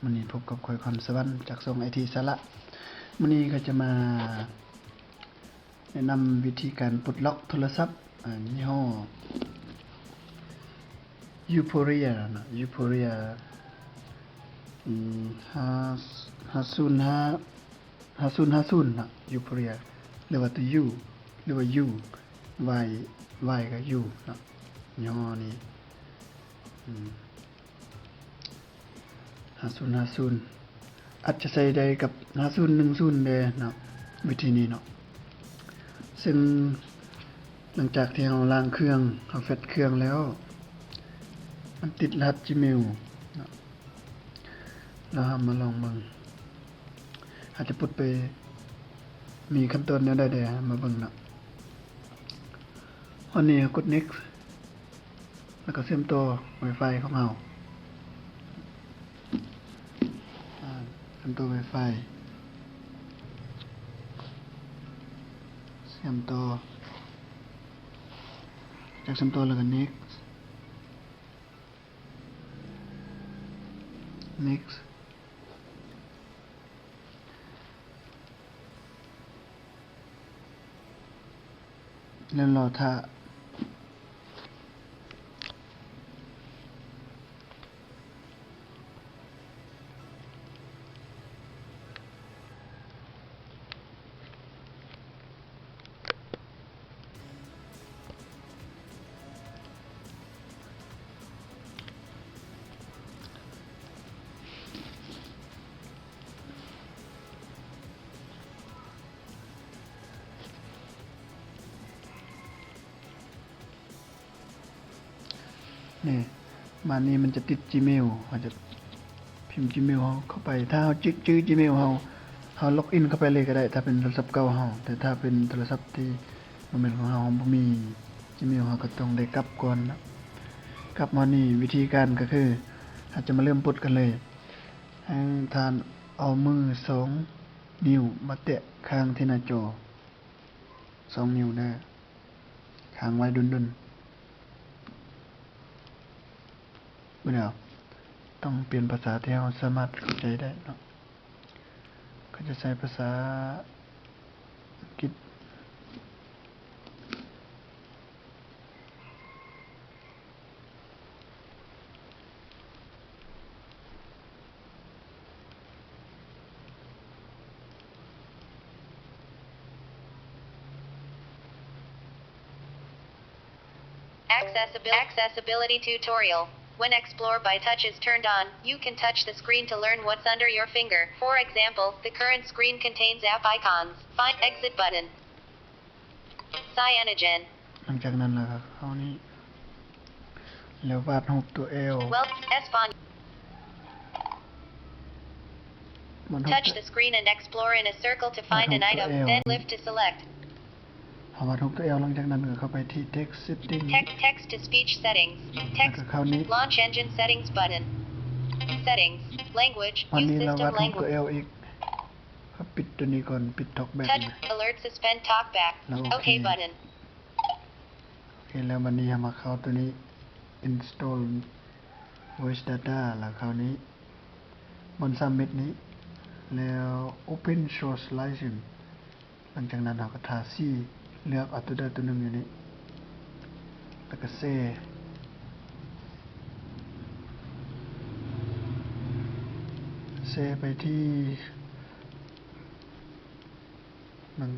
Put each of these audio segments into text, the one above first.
ມື້ນີ້ພົບກັບຂ້ອຍ ຄຳສະຫວັນ ຈາກຊ່ອງໄອທີສາລະ. ມື້ນີ້ຂ້ອຍຈະມາແນະນຳວິທີການປົດລັອກໂທລະສັບ ອາ ຍີ່ຫໍ້ ຢູໂຟເຣຍ ເນາະ ຢູໂຟເຣຍ ອືມ ຫ້າ ຫ້າສູນຫ້າ ຫ້າສູນຫ້າສູນເນາະ ຢູໂຟເຣຍ ຫຼືວ່າຕົວຢູ ຫຼືວ່າຢູ ວາຍ ວາຍ ກໍຢູເນາະ ຍີ່ຫໍ້ນີ້ ອືມ ຫ້າສູນຫ້າສູນ ອາດຈະໃຊ້ໄດ້ກັບຫ້າສູນໜຶ່ງສູນແດ່ເນາະ ວິທີນີ້ເນາະ. ເຊິ່ງຫຼັງຈາກທີ່ເຮົາລ້າງເຄື່ອງ ເຮົາແຟດເຄື່ອງແລ້ວ ມັນຕິດລະຫັດຈີເມວເນາະ ແລ້ວເຮົາມາລອງເບິ່ງ ເຮົາຈະປົດໄປ ມີຂັ້ນຕອນແນວໃດແດ່ ມາເບິ່ງເນາະ. ອັນນີ້ເຮົາກົດເນັກ ແລ້ວກໍເຊື່ອມຕໍ່ວາຍຟາຍຂອງເຮົາ ອາ ເຊື່ອມຕໍ່ວາຍຟາຍ ເຊື່ອມຕໍ່ ຈາກເຊື່ອມຕໍ່ແລ້ວກໍເນັກ ເນັກ ແລ້ວລໍຖ້າ. ນີ້ ບາດນີ້ມັນຈະຕິດຈີເມວ ເຮົາຈະພິມຈີເມວເຮົາເຂົ້າໄປ. ຖ້າເຮົາຈື່ຈີເມວເຮົາ ເຮົາລັອກອິນເຂົ້າໄປເລີຍກໍໄດ້ ຖ້າເປັນໂທລະສັບເກົ່າເຮົາ. ແຕ່ຖ້າເປັນໂທລະສັບທີ່ບໍ່ແມ່ນຂອງເຮົາ ເຮົາບໍ່ມີຈີເມວ ເຮົາກໍຕ້ອງໄດ້ກັບກ່ອນເນາະ. ກັບມານີ້ ວິທີການກໍຄື ເຮົາຈະມາເລີ່ມປົດກັນເລີຍ. ໃຫ້ທ່ານເອົາມືສອງນິ້ວມາແຕະຄ້າງທີ່ໜ້າຈໍ ສອງນິ້ວເດີ ຄ້າງໄວ້ດົນໆ. ແລ້ວຕ້ອງປ່ຽນພາສາທີ່ເຮົາສາມາດເຂົ້າໃຈໄດ້ເນາະ. ເຂົາຈະໃຊ້ພາສາອັງກິດ. Accessibil- Accessibility Tutorial. When Explore by Touch is turned on, you can touch the screen to learn what's under your finger. For example, the current screen contains app icons. Find Exit button. Cyanogen. ຫຼັງຈາກນັ້ນແລ້ວກໍເຂົ້ານີ້ ແລ້ວວາດຮູບຕົວ L. Well, S font. ວາດຮູບ Touch the screen and explore in a circle to find an item, then lift to select. ເຮົາວາດຮູບຕົວ L ຫຼັງຈາກນັ້ນກໍເຂົ້າໄປທີ່ Text Setting. Text, text to speech settings. Text, ແລ້ວກໍເຂົ້ານີ້ Launch engine settings button. Settings, language, ວາດນີ້ເຮົາວາດຮູບຕົວ L ອີກ. ເຮົາປິດຕົວນີ້ກ່ອນ ປິດ TalkBack. Touch, alert, suspend, TalkBack. ແລ້ວໂອເຄ OK button. ໂອເຄ ແລ້ວບັດນີ້ເຮົາມາເຂົ້າຕົວນີ້ Install Voice Data ແລ້ວເຂົ້ານີ້ ບ່ອນສາມເມັດນີ້ ແລ້ວ Open Source License. ຫຼັງຈາກນັ້ນເຮົາກໍທາສີ ເລືອກເອົາຕົວໃດຕົວໜຶ່ງຢູ່ນີ້ ແລ້ວກໍແຊ ແຊໄປທີ່ ມັນ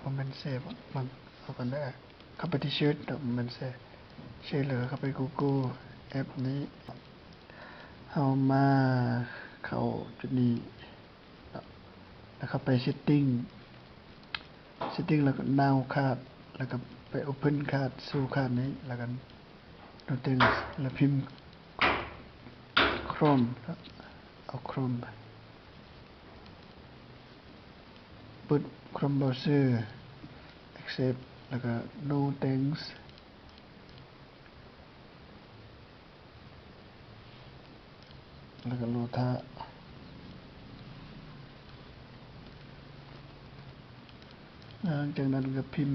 ບໍ່ແມ່ນເຊບ ເບິ່ງເອົາກັນເດີ. ເຂົ້າໄປທີ່ Search ເນາະ ບໍ່ແມ່ນເຊບ Search ແລ້ວກໍເຂົ້າໄປ Google ແອັບນີ້ ເຮົາມາເຂົ້າຈຸດນີ້ເນາະ ແລ້ວເຂົ້າໄປ Setting Setting ແລ້ວກໍ Now Card ແລ້ວກໍໄປ Open Card Show Card ນີ້ ແລ້ວກໍ Nothings ແລ້ວພິມ Chrome ເນາະ ເອົາ Chrome ໄປ ເປີດ Chrome Browser Accept ແລ້ວກໍ No Thanks ແລ້ວກໍລໍຖ້າ ຫຼັງຈາກນັ້ນກໍພິມ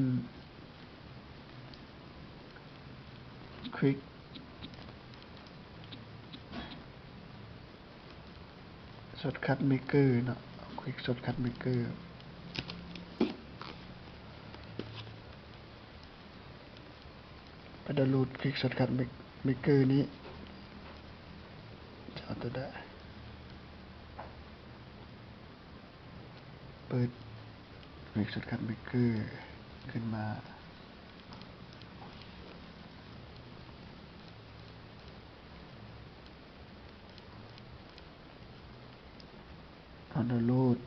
Quick Shortcut Maker ເນາະ, ຄລິກ Shortcut Maker ໄປດາວໂຫຼດ ຄລິກ Shortcut Make- Maker ນີ້ ຈະເອົາຕົວໃດ ເປີດ ຄລິກ Shortcut Maker ຂຶ້ນມາ. ເອົາດາວໂຫຼດ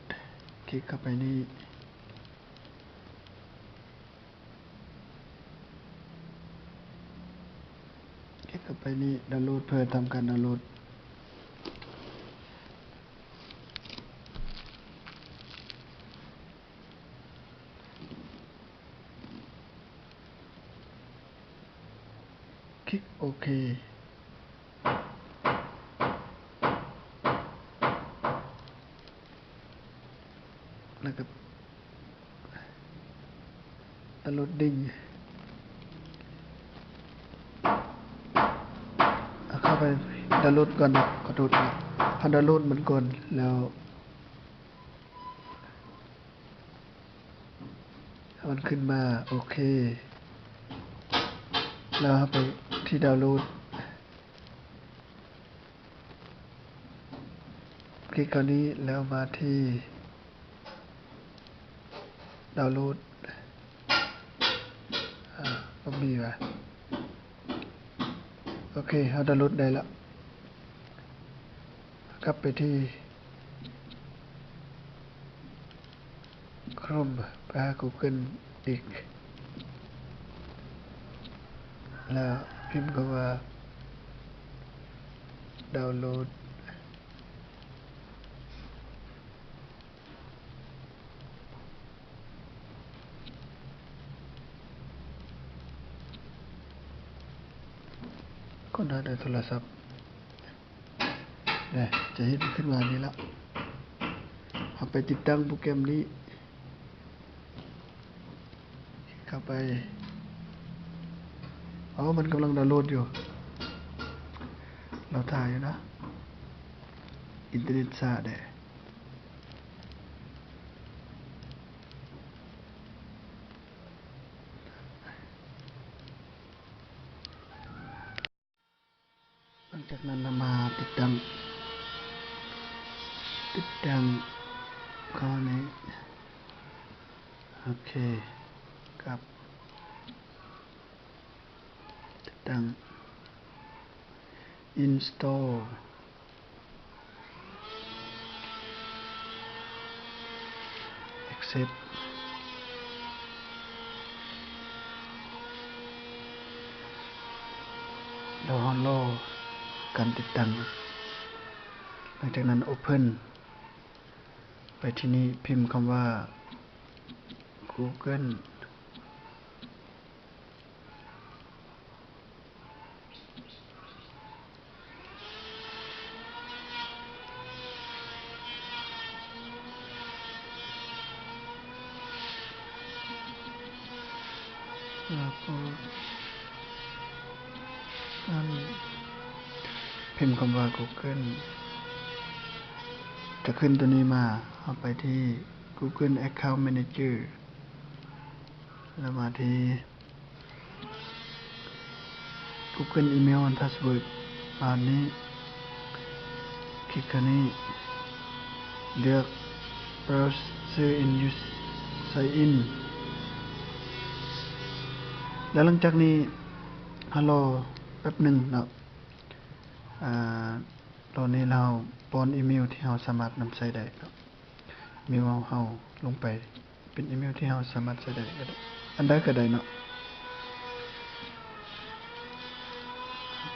ຄລິກເຂົ້າໄປນີ້ ຄລິກເຂົ້າໄປນີ້ ດາວໂຫຼດ ເພື່ອທຳການດາວໂຫຼດ. ຄລິກໂອເຄ ແລ້ວກໍດາວໂຫຼດດິ້ງ ເອົາເຂົ້າໄປດາວໂຫຼດກ່ອນເນາະ ຂໍໂທດເນາະ ເຮົາດາວໂຫຼດມັນກ່ອນ ແລ້ວ ໃຫ້ມັນຂຶ້ນມາ ໂອເຄ ແລ້ວເຮົາໄປທີ່ດາວໂຫຼດ ຄລິກເຂົ້ານີ້ ແລ້ວມາທີ່ດາວໂຫຼດ ອາ ບໍ່ມີຫວາ ໂອເຄ ເຮົາດາວໂຫຼດໄດ້ລະ ກັບໄປທີ່ ໂຄຣມ ໄປຫາກູເກີນອີກ ແລ້ວພິມຄຳວ່າ ດາວໂຫຼດ ຄົ້ນຫາໃນໂທລະສັບ. ແນ່ ຈະເຫັນຂຶ້ນມານີ້ລະ ເຮົາໄປຕິດຕັ້ງໂປຣແກຣມນີ້ ເຂົ້າໄປ ອໍ ມັນກຳລັງດາວໂຫຼດຢູ່ ລໍຖ້າຢູ່ນະ ອິນເຕີເນັດຊ້າແດ່. ຫຼັງຈາກນັ້ນເຮົາມາຕິດຕັ້ງ ຕິດຕັ້ງເຂົ້າໃນ ໂອເຄ ກັບ ຕິດຕັ້ງ install accept ແລ້ວເຮົາລໍການຕິດຕັ້ງ ຫຼັງຈາກນັ້ນ open ໄປທີ່ນີ້ ພິມຄຳວ່າ Google ແລ້ວກໍອັນ ພິມຄຳວ່າ Google ຈະຂຶ້ນຕົວນີ້ມາ ເຮົາໄປທີ່ Google Account Manager ແລ້ວມາທີ່ Google Email and Password ບາດນີ້ ຄລິກເຂົ້ານີ້ ເລືອກ Browse Sign In Use Sign In ແລ້ວຫຼັງຈາກນີ້ ເຮົາລໍແປັບໜຶ່ງເນາະ ອາ ຕອນນີ້ເຮົາປ້ອນອີເມວທີ່ເຮົາສາມາດນຳໃຊ້ໄດ້ເນາະ ອີເມວເຮົາລົງໄປ ເປັນອີເມວທີ່ເຮົາສາມາດໃຊ້ໄດ້ກໍໄດ້ ອັນໃດກໍໄດ້ເນາະ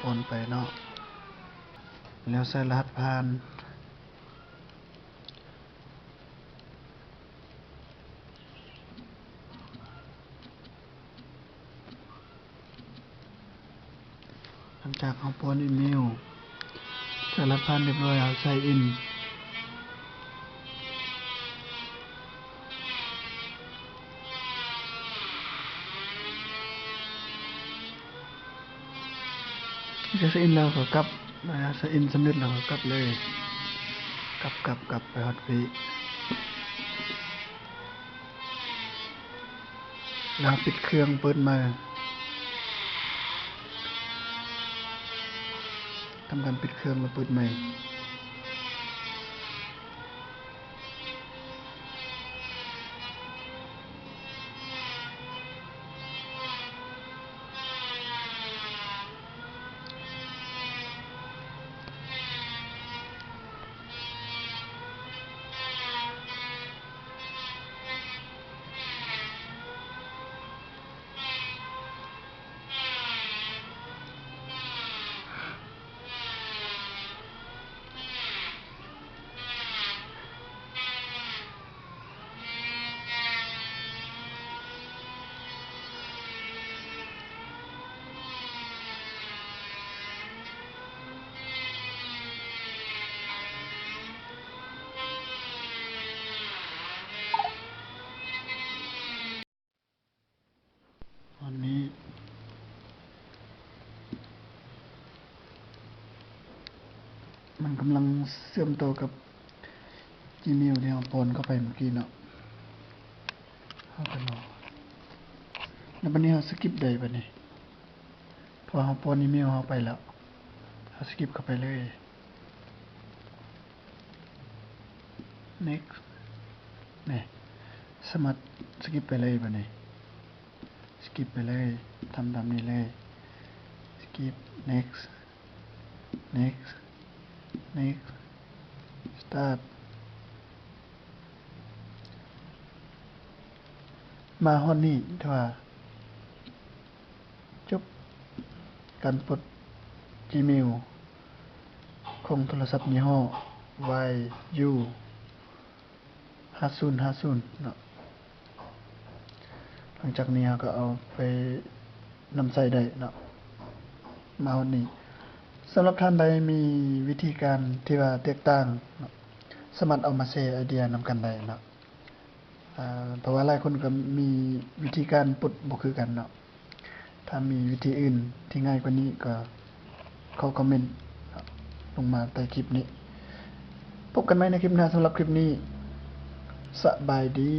ປ້ອນໄປເນາະ ແລ້ວໃສ່ລະຫັດຜ່ານ. ຫຼັງຈາກເຮົາປ້ອນອີເມວ ໃສ່ລະຫັດຜ່ານຮຽບຮ້ອຍ ເຮົາ Sign In ຈະ Sign In ແລ້ວກໍກັບ Sign In ສຳເລັດແລ້ວກໍກັບເລີຍ. ກັບ ກັບ ກັບໄປຮອດພີ້ ແລ້ວປິດເຄື່ອງເປີດໃໝ່ ທຳການປິດເຄື່ອງແລ້ວເປີດໃໝ່. ຕອນນີ້ມັນກຳລັງເຊື່ອມຕໍ່ກັບຈີເມວທີ່ເຮົາປ້ອນເຂົ້າໄປເມື່ອກີ້ເນາະ. ເຮົາກະລໍ ແລ້ວບາດນີ້ເຮົາສະກິບໄດ້ບາດນີ້ ເພາະເຮົາປ້ອນອີເມວເຮົາໄປແລ້ວ ເຮົາສະກິບເຂົ້າໄປເລີຍ. Next ນີ້ ສາມາດສະກິບໄປເລີຍບາດນີ້ ສະກິບໄປເລີຍ ທຳຕາມນີ້ເລີຍ ສະກິບ Next Next Next Start. ມາຮອດນີ້ຖືວ່າ ຈົບການປົດຈີເມວຂອງໂທລະສັບຍີ່ຫໍ້ ວາຍຢູ ຫ້າສູນຫ້າສູນເນາະ. ຫຼັງຈາກນີ້ເຮົາກະເອົາໄປນຳໃຊ້ໄດ້ເນາະ. ມາຮອດນີ້ ສຳລັບທ່ານໃດມີວິທີການທີ່ວ່າແຕກຕ່າງເນາະ ສາມາດເອົາມາແຊໄອເດຍນຳກັນໄດ້ເນາະ. ເພາະວ່າຫຼາຍຄົນກະມີວິທີການປົດບໍ່ຄືກັນເນາະ. ຖ້າມີວິທີອື່ນທີ່ງ່າຍກວ່ານີ້ກະຂໍຄອມເມັນລົງມາໃຕ້ຄລິບນີ້. ພົບກັນໃໝ່ໃນຄລິບໜ້າ. ສຳລັບຄລິບນີ້ ສະບາຍດີ.